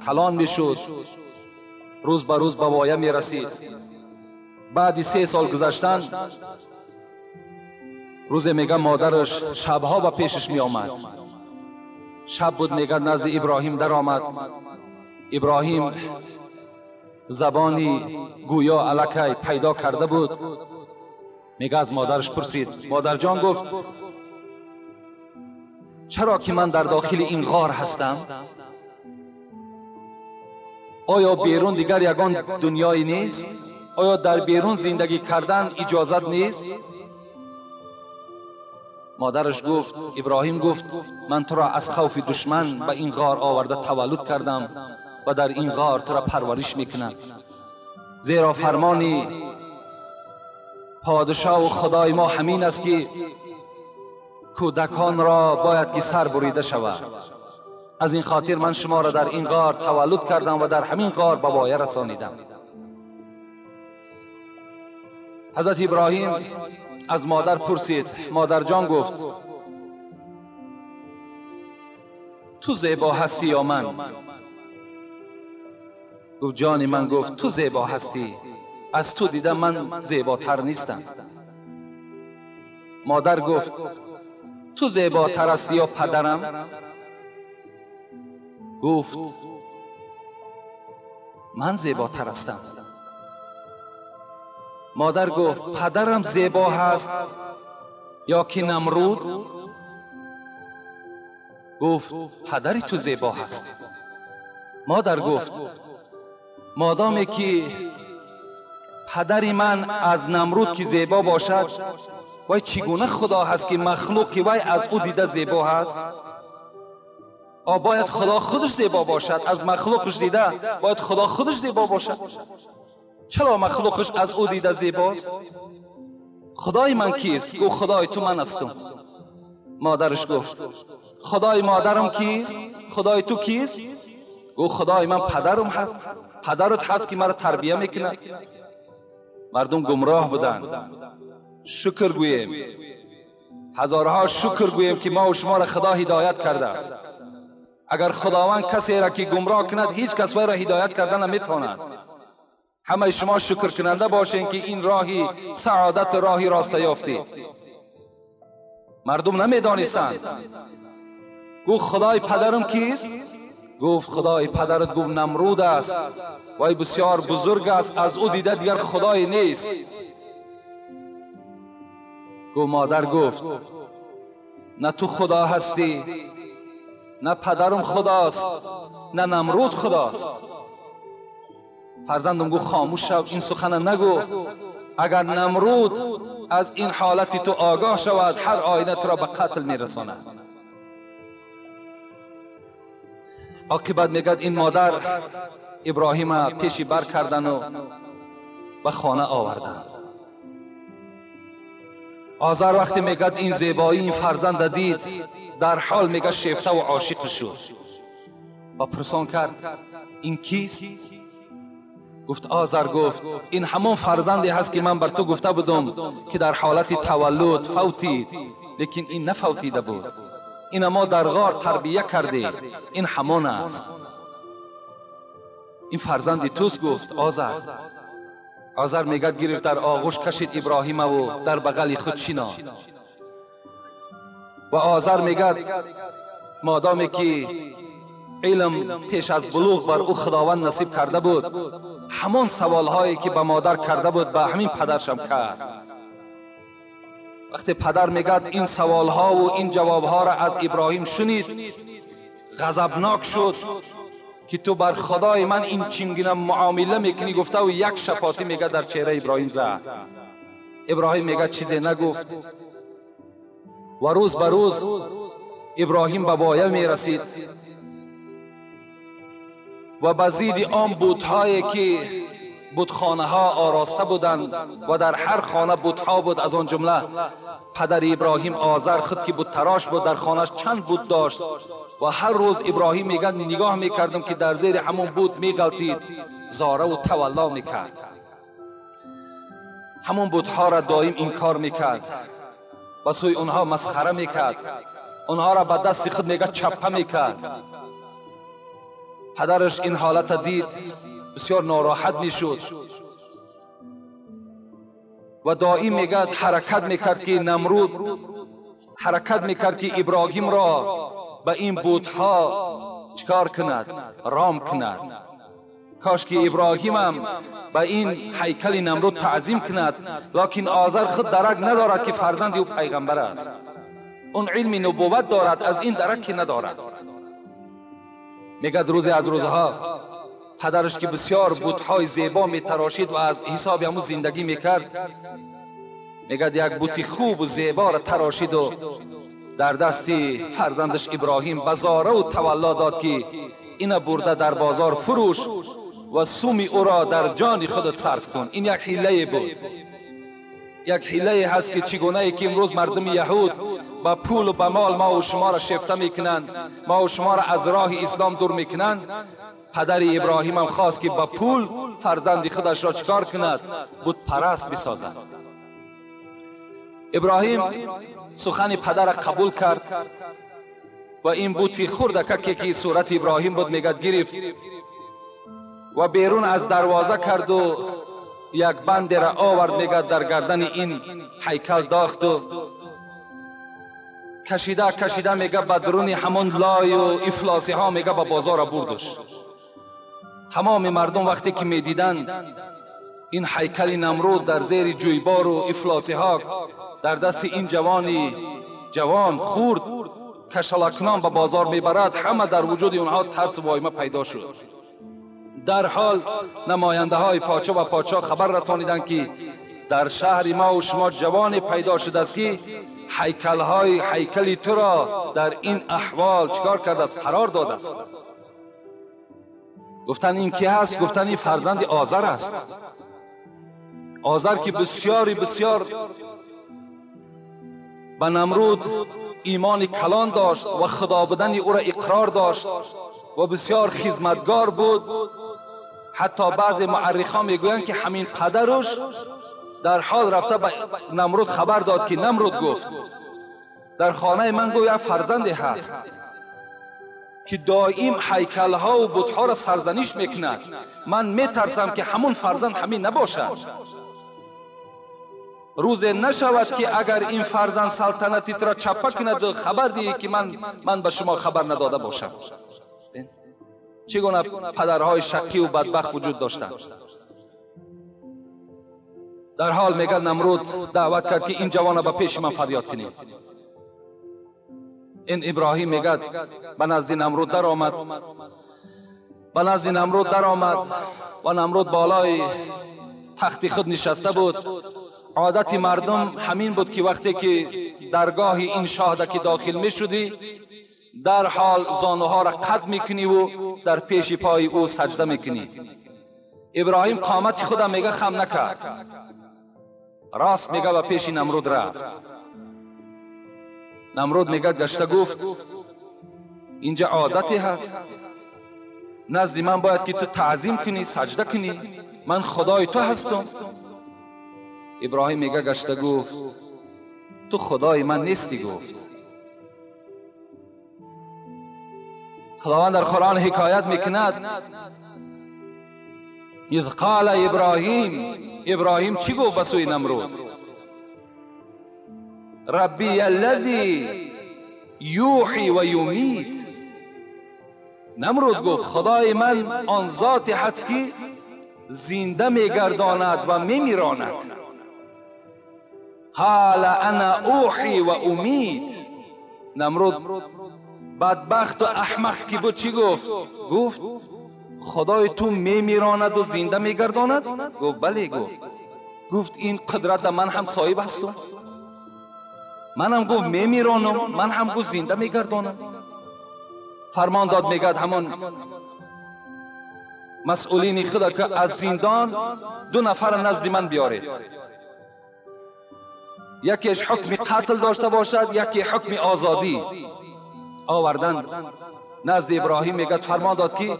калон мешуд, рӯз ба рӯз ба воя мерасид. Баъди 3 сол гузаштан рӯзе мегӯяд модараш шабҳо ба пешаш меомад. Шаб буд, мегӯяд назди Иброҳим даромад. Иброҳим забони гӯё аллакай пайдо карда буд. Мегӯяд аз модараш пурсид. Модарҷон гуфт чаро ки ман дар дохили ин ғор ҳастам? Оё берун дигар ягон дунёе нест? Оё дар берун зиндагӣ кардан иҷозат нест? Модараш гуфт, Иброҳим гуфт ман туро аз хавфи душман ба ин ғор оварда таваллуд кардам ва дар ин ғор туро парвариш мекунам, зеро фармони подшоҳу худои мо ҳамин аст ки кӯдаконро бояд ки сар бурида шавад. Аз ин хотир ман шуморо дар ин ғор таваллуд кардам ва дар ҳамин ғор ба воя расонидам. Ҳазрат Иброҳим аз модар пурсид. Модарҷон гуфт ту зебо ҳастӣ ё ман? Гуфт ҷони ман, гуфт ту зебо ҳастӣ, аз ту дида ман зеботар нестам. Модар гуфт ту зеботар ҳастӣ ё падарам? Гуфт ман зеботар ҳастам. Модар гуфт падарам зебо ҳаст ё ки Намруд? Гуфт падари ту зебо ҳаст. Модар гуфт модоме ки падари ман аз Намруд ки зебо бошад, вай чӣ гуна худо ҳаст ки махлуқи вай аз ӯ дида зебо ҳаст? О бояд худо худаш зебо бошад, аз махлуқаш дида бояд худо худаш зебо бошад. Чаро махлуқаш аз ӯ дида зебост? Худои ман кист? Гуфт худои ту ман ҳастам. Модараш гуфт худои модарам кист? Худои ту кист? Гуфт худои ман падарам ҳаст, падарат ҳаст ки маро тарбия мекунад. Мардум гумроҳ буданд. Шукр гӯем, ҳазорҳо шукр гӯем ки мо шуморо худо ҳидоят кардааст. Агар худованд касеро ки гумроҳ кунад, ҳеҷ кас вайро ҳидоят карда наметавонад. Ҳамаи шумо шукркунанда бошед ки ин роҳи саодат, роҳи роста ёфтед. Мардум намедонистанд. Гуфт худои падарам кист? Гуфт худои падарат гуфт Намруд аст, вай бисёр бузург аст, аз ӯ дида дигар худое нест. Гуфт модар гуфт на ту худо ҳастӣ, на падарам худост, на Намруд худост. Фарзандам гуфт хомӯш шав, ин сухана нагӯ. Агар Намруд аз ин ҳолати ту огоҳ шавад, ҳар оина туро ба қатл мерасонад. Оқибат мегӯяд ин модар Иброҳима пеши бар кардану ба хона оварданд. Озар вақте мегӯяд ин зебоии ин фарзанда дид, дар ҳол мегӯяд шефтаву ошиқ шуд ва пурсон кард ин кист? Гуфт Озар гуфт ин ҳамон фарзанде ҳаст ки ман бар ту гуфта будам ки дар ҳолати таваллуд фавтид, лекин ин нафавтида буд. Ина мо дар ғор тарбия кардем, ин ҳамон аст. Ин фарзанди туст, гуфт Озар. Озар мегӯяд гирифт дар оғӯш кашид Иброҳимаву дар бағали худ шинод. Ва Озар мегӯяд модоме ки илм пеш аз булуғ бар ӯ худованд насиб карда буд, ҳамон саволҳое ки ба модар карда буд ба ҳамин падаршам кард. Вақте падар мегӯяд ин саволҳову ин ҷавобҳоро аз Иброҳим шунид, ғазабнок шуд ки ту бар худои ман ин чингина муомила мекунӣ, гуфтаву як шапотӣ мегӯяд дар чеҳраи Иброҳим зад. Иброҳим мегӯяд чизе нагуфт ва рӯз ба рӯз Иброҳим ба воя мерасид ва ба зидди он бутҳое ки бутхонаҳо ороста буданд ва дар ҳар хона бутҳо буд, аз он ҷумла падари Иброҳим Озар худ ки буттарош буд, дар хонааш чанд бут дошт ва ҳар рӯз Иброҳим мегӯяд нигоҳ мекардам ки дар зери ҳамон бут меғалтид, зораву тавалло мекард. Ҳамон бутҳоро доим инкор мекард, ба сӯи онҳо масхара мекард. онҳоро ба дасти худ мега чаппа мекард. Падараш ин ҳолата дид, бисёр нороҳат мешуд ва доим мегӯяд ҳаракат мекард ки Намруд ҳаракат мекард ки Иброҳимро ба ин бутҳо чикор кунад, ром кунад. Кош ки Иброҳимам ба ин ҳайкали Намруд таъзим кунад, лекин Озар худ дарак надорад ки фарзанди ӯ пайғамбар аст. Он илми нубувват дорад, аз ин дараке надорад. Мегӯяд рӯзе аз рӯзҳо падараш ки бисёр бутҳои зебо метарошид ва аз ҳисоби ҳамун зиндагӣ мекард, мегӯяд як бути хубу зеборо тарошиду дар дасти фарзандаш Иброҳим ба зораву тавалло дод ки ина бурда дар бозор фурӯш ва суми ӯро дар ҷони худат сарф кун. Ин як ҳилае буд, як ҳилае ҳаст ки чӣ гунае ки имрӯз мардуми яҳуд ба пулу ба мол мову шуморо шефта мекунанд, мову шуморо аз роҳи ислом дур мекунанд. Падари Иброҳимам хост ки ба пул фарзанди худашро чикор кунад? Бутпараст бисозад. Иброҳим сухани падара қабул кард ва ин бути хурдакаке ки сурати Иброҳим буд мегӯяд гирифт ва берун аз дарвоза карду як бандеро овард, мегӯяд дар гардани ин ҳайкал дохту кашида кашида мега ба дуруни ҳамон лою ифлосиҳо мега ба бозора бурдуш. Тамоми мардум вақте ки медиданд ин ҳайкали Намруд дар зери ҷӯйбору ифлосиҳо дар дасти ин ҷавони ҷавон хурд кашалакунон ба бозор мебарад, ҳама дар вуҷуди онҳо тарсу войма пайдо шуд. Дар ҳол намояндаҳои подшо ба подшоҳ хабар расониданд ки дар шаҳри мо шумо ҷавоне пайдо шудааст ки ҳайкалҳои ҳайкали туро дар ин аҳвол чикор кардааст, қарор додааст. Гуфтанд ин ки ҳаст? Гуфтанд ин фарзанди Озар аст. Озар ки бисёри бисёр ба Намруд имони калон дошт ва худо будани ӯро иқрор дошт ва бисёр хизматгор буд. Ҳатто баъзе муаррихон мегӯянд ки ҳамин падаруш дар ҳол рафта ба Намруд хабар дод ки Намруд гуфт дар хонаи ман гӯ як фарзанде ҳаст ки доим ҳайкалҳову бутҳоро сарзаниш мекунад. Ман метарсам ки ҳамун фарзанд ҳамин набошад. Рӯзе нашавад ки агар ин фарзанд салтанати туро чаппа кунад хабар диҳӣ ки ман ба шумо хабар надода бошам. Чӣ гуна падарҳои шаққиву бадбахт вуҷуд доштанд. Дар ҳол мегӯяд Намруд даъват кард ки ин ҷавона ба пеши ман фарёд кунед. Ин Иброҳим мегӯяд ба назди Намруд даромад, ба назди Намруд даромад ва Намруд болои тахти худ нишаста буд. Одати мардум ҳамин буд ки вақте ки даргоҳи ин шоҳда ки дохил мешудӣ, дар ҳол зонуҳоро қад мекуниву дар пеши пои ӯ саҷда мекунӣ. Иброҳим қомати худам мега хам накард, рост мега ба пеши Намруд рафт. Намруд мега гашта гуфт инҷа одате ҳаст, назди ман бояд ки ту таъзим кунӣ, саҷда кунӣ, ман худои ту ҳастам. Иброҳим мега гашта гуфт ту худои ман нестӣ. Гуфт Худованд дар Қуръон ҳикоят мекунад اذ قال ابراهیم، ابراهیم چی گفت به سوی نمرود؟ ربی الذی یوحی و یمیت. نمرود گفت خدای من آن ذاتی هست که زنده میگرداند و میمیراند. قال انا اوحی و امیت. نمرود بدبخت و احمق کی بود چی گفت؟ گفت خدای تو میمیراند و زنده میگرداند؟ گفت بله. گفت این قدرت من هم صاحب هستم، منم گفت میمیرانم، من هم گفت زنده میگردانم. فرمان داد میگد همون مسئولین خدا که از زندان 2 نفر نزد من بیارید، یکیش حکم قتل داشته باشد، یکی حکم آزادی. آوردن نزد ابراهیم میگد فرمان داد که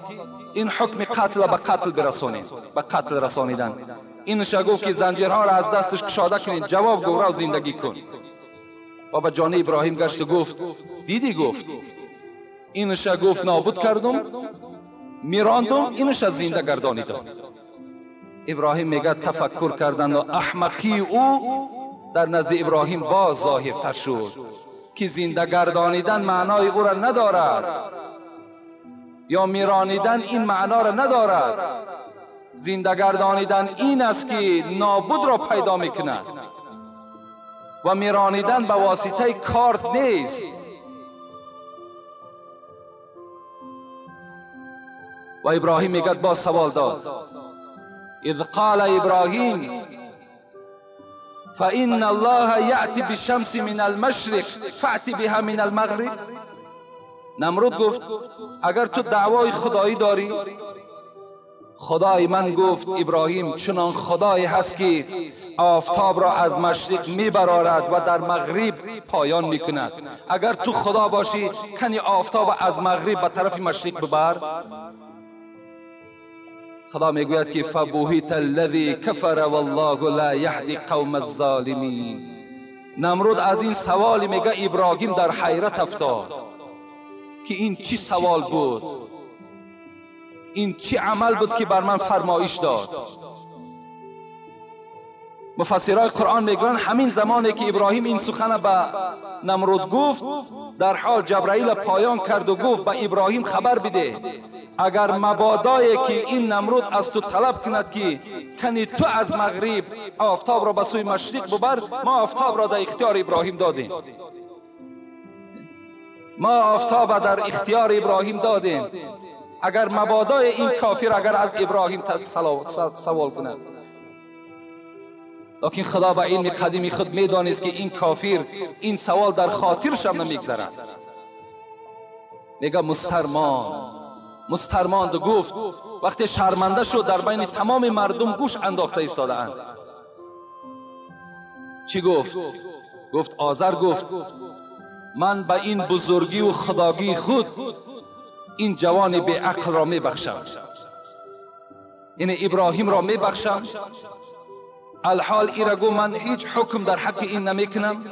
این حکم قتل به قتل برسانید، به قتل رسانیدن. اینش گفت که زنجیرها را از دستش کشاده کنید، جواب گفت را زندگی کن. و به جانب ابراهیم گشت و گفت دیدی؟ گفت اینش گفت نابود کردم، میراندم، اینش زنده گردانیدم. ابراهیم میگه تفکر کردن و احمقی او در نزد ابراهیم باز ظاهرتر شد که زنده گردانیدن معنای او را ندارد یا میرانیدن این معنا را ندارد. زنده گردانیدن این است که نابود را پیدا میکند و میرانیدن به واسطه کارت نیست. و ابراهیم میگه باز سوال داد، اذ قال ابراهیم فإن الله یأتی بالشمس من المشرق فأت بها من المغرب. نمرود گفت اگر تو دعوای خدایی داری، خدای من گفت ابراهیم چنان خدایی هست که آفتاب را از مشرق میبرارد و در مغرب پایان میکند. اگر تو خدا باشی کنی آفتاب از مغرب به طرف مشرق ببر. خدا میگوید که فبهت الذی کفر والله لا یهدی قوم الظالمین. نمرود از این سوال میگه ابراهیم در حیرت افتاد که این چی سوال بود، این چی عمل بود که بر من فرمایش داد. مفسرای قرآن میگویند همین زمانی که ابراهیم این سخن به نمرود گفت، در حال جبرائیل پایان کرد و گفت به ابراهیم خبر بده اگر مبادایی که این نمرود از تو طلب کند که کنی تو از مغرب آفتاب را به سوی مشرق ببر، ما آفتاب را در اختیار ابراهیم دادیم. ما آفتاب در اختیار ابراهیم دادیم. اگر مبادای این کافر اگر از ابراهیم سوال کند، لیکن خدا به علم قدیم خود میدانست که این کافر این سوال در خاطرش هم نمیگذرد. میگه مسترماند و گفت وقتی شرمنده شد در بین تمام مردم گوش انداخته ایستاده‌اند. چی گفت؟ گفت آذر گفت من به این بزرگی و خداگی خود این جوان بی عقل را میبخشم، این ابراهیم را میبخشم. الحال ایرا گو من هیچ حکم در حق این نمیکنم،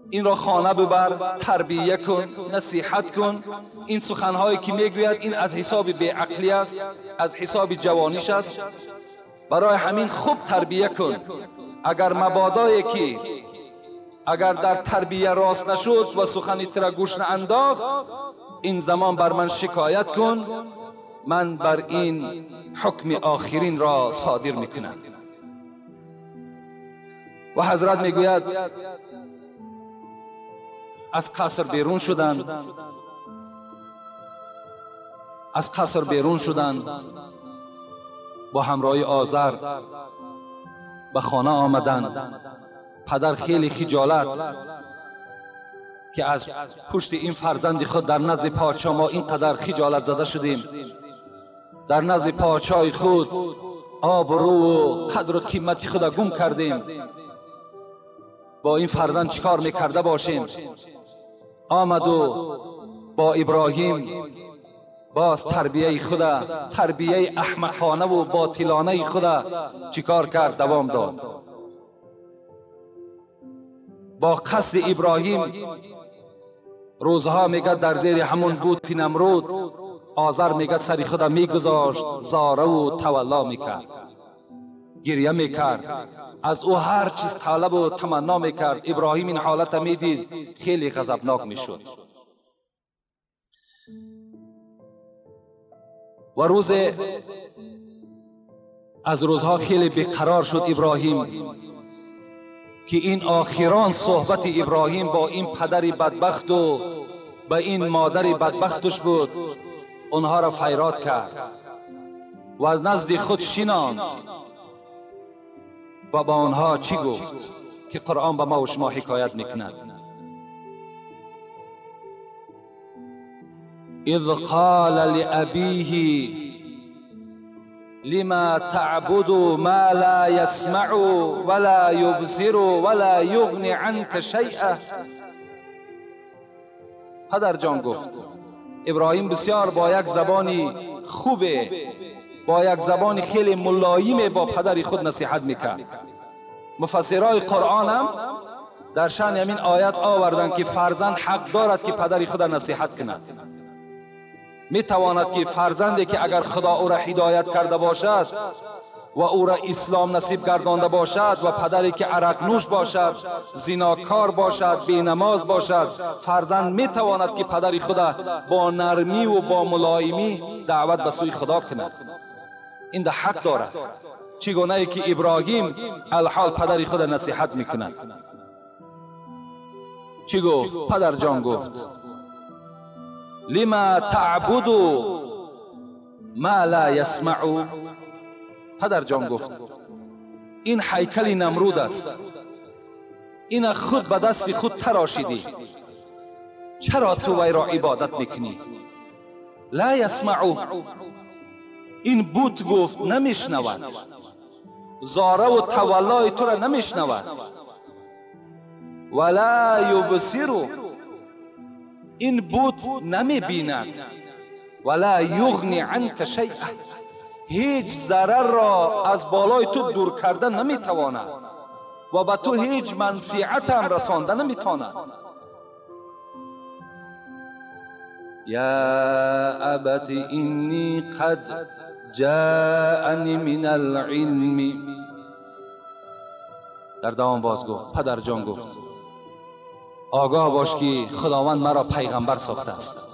این را خانه ببر، تربیه کن، نصیحت کن. این سخنهایی که میگوید این از حساب بیعقلی است، از حساب جوانیش است، برای همین خوب تربیه کن. اگر مبادایی که اگر در تربیه راست نشد و سخنی ترا گوش نانداخت، این زمان بر من شکایت کن، من بر این حکم آخرین را صادر میکنم. و حضرت میگوید از قصر بیرون شدند، از قصر بیرون شدند، با همراه آذر به خانه آمدند. پدر خیلی خجالت که از پشت این فرزند خود در نزد پادشاه ما اینقدر خجالت زده شدیم، در نزد پادشاه خود آبرو و قدر و قیمت خود گم کردیم، با این فرزند چیکار میکرده باشیم؟ آمد و با ابراهیم باز تربیه خود، تربیه احمقانه و باطلانه خود چیکار کرد؟ دوام داد. با قصد ابراهیم روزها میگه در زیر همون بوت نمرود آذر میگه سری خود میگذاشت، زاره و تولا میکرد، گریه میکرد، از او هر چیز طلب و تمنا میکرد. ابراهیم این حالت میدید، خیلی غضبناک میشد. و روز از روزها خیلی بیقرار شد ابراهیم که این آخران صحبت ابراهیم با این پدر بدبخت و با این مادر بدبختش بود. اونها را فیراد کرد و از نزد خود شناند و با آنها چی گفت که قرآن به ما و شما حکایت میکند. اذ قال لأبیه لما تعبد ما لا يسمع ولا يبصر ولا يغني عنك شيئا. پدر جان گفت ابراهیم بسیار با یک زبانی خوبه، با یک زبان خیلی ملایم با پدر خود نصیحت میکرد. مفسرای قرآن هم در شأن همین آیت آوردند که فرزند حق دارد که پدر خود نصیحت کند. می تواند که فرزندی که اگر خدا او را هدایت کرده باشد و او را اسلام نصیب گردانده باشد و پدری که عرق نوش باشد، زیناکار باشد، بینماز باشد، فرزند می تواند که پدر خود با نرمی و با ملایمی دعوت به سوی خدا کند. این ده حق دارد. چگونه ای که ابراهیم الحال پدر خود نصیحت میکند. چی گفت؟ پدر جان گفت لما تعبد ما لا یسمع. پدر جان گفت این هیکل نمرود است، این خود به دست خود تراشیدی، چرا تو وی را عبادت میکنی؟ لا یسمع، این بت گفت نمیشنود، زاره و تولای تو را نمیشنود. ولا یبصر، این بت نمیبیند. ولا یغنی عنک شیئا، هیچ ضرر را از بالای تو دور کرده نمیتواند و به تو هیچ منفعت هم رسانده نمیتواند. یا ابت اینی قد جاءنی من العلم. در دوام باز گفت پدر جان گفت آگاه باش که خداوند مرا پیغمبر ساخته است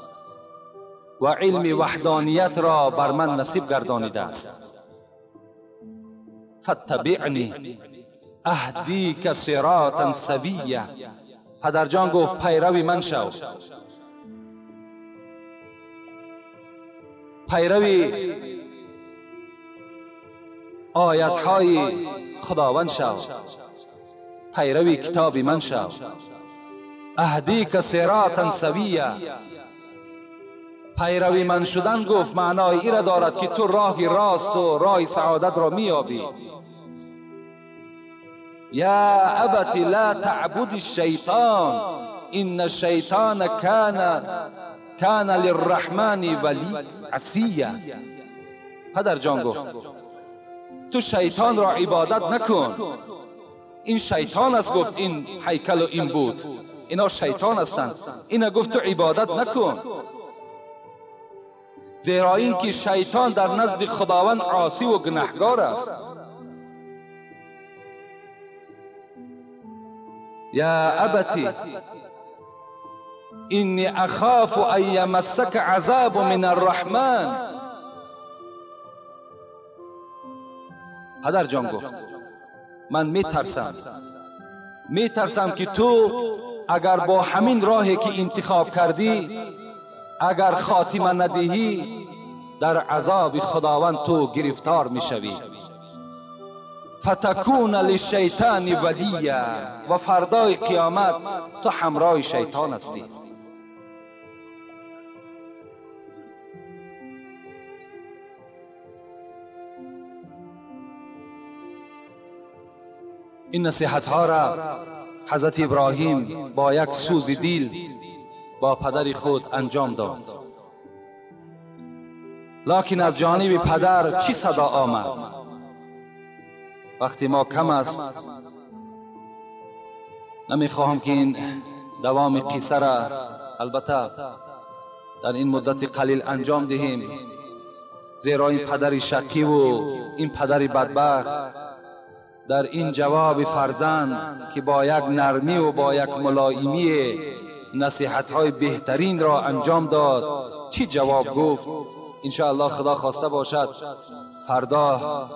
و علم وحدانیت را بر من نصیب گردانیده است. فاتبعنی اهدیک صراطا سویا. پدر جان گفت پیروی من شو، پیروی آیت‌های خداوند شو، پیروی کتاب من شو. اهدیک صراطا سویا، پیروی من شدن گفت معنای ای را دارد که تو راه راست و راه سعادت را میابی. یا ابت لا تعبد الشیطان ان الشیطان کان للرحمن ولی عصیا. پدر جان گفت تو شیطان را عبادت نکن، این شیطان است گفت این هیکل و این بود، اینا شیطان هستند، اینا گفت تو عبادت نکن، زیرا اینکه شیطان در نزد خداوند عاصی و گناهگار است. یا ابتی اینی اخاف ان یمسک عذاب من الرحمن. پدر جان گفت من میترسم که تو اگر با همین راهی که انتخاب کردی اگر خاتمه ندهی در عذاب خداوند تو گرفتار میشوی. فتکون للشیطان ولیا، و فردای قیامت تو همراه شیطان هستی. این نصیحت ها را حضرت ابراهیم با یک سوز دل با پدر خود انجام داد. لکن از جانب پدر چی صدا آمد؟ وقتی ما کم است نمیخواهم که این دوام قصه را البته در این مدت قلیل انجام دهیم، زیرا این پدر شقی و این پدر بدبخت در این جواب فرزند که با یک نرمی و با یک ملایمی نصیحت‌های بهترین را انجام داد چی جواب گفت؟ انشاءالله خدا خواسته باشد فردا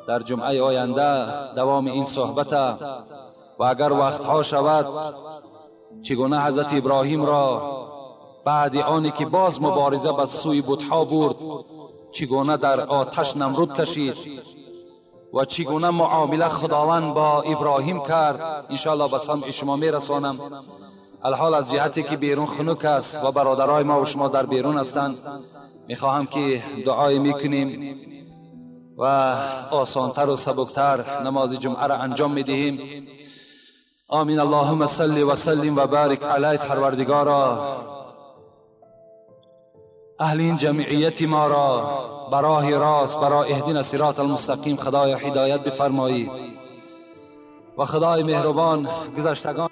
در جمعه آینده دوام این صحبت و اگر وقتها شود چگونه حضرت ابراهیم را بعد آنی که باز مبارزه به سوی بتها برد چگونه در آتش نمرود کشید و چگونه معامله خداوند با ابراهیم کرد انشاءالله به سمع شما میرسانم. الحال از جهتی که بیرون خنک است و برادرای ما و شما در بیرون هستند میخواهم که دعای میکنیم و آسانتر و سبکتر نماز جمعه را انجام میدهیم. آمین. اللهم صل و سلم و بارک علیه. پروردگارا اهل این جمعیت ما را براه راست، برای اهدنا صراط المستقیم خدای هدایت بفرمایی. و خدای مهربان گذشتگان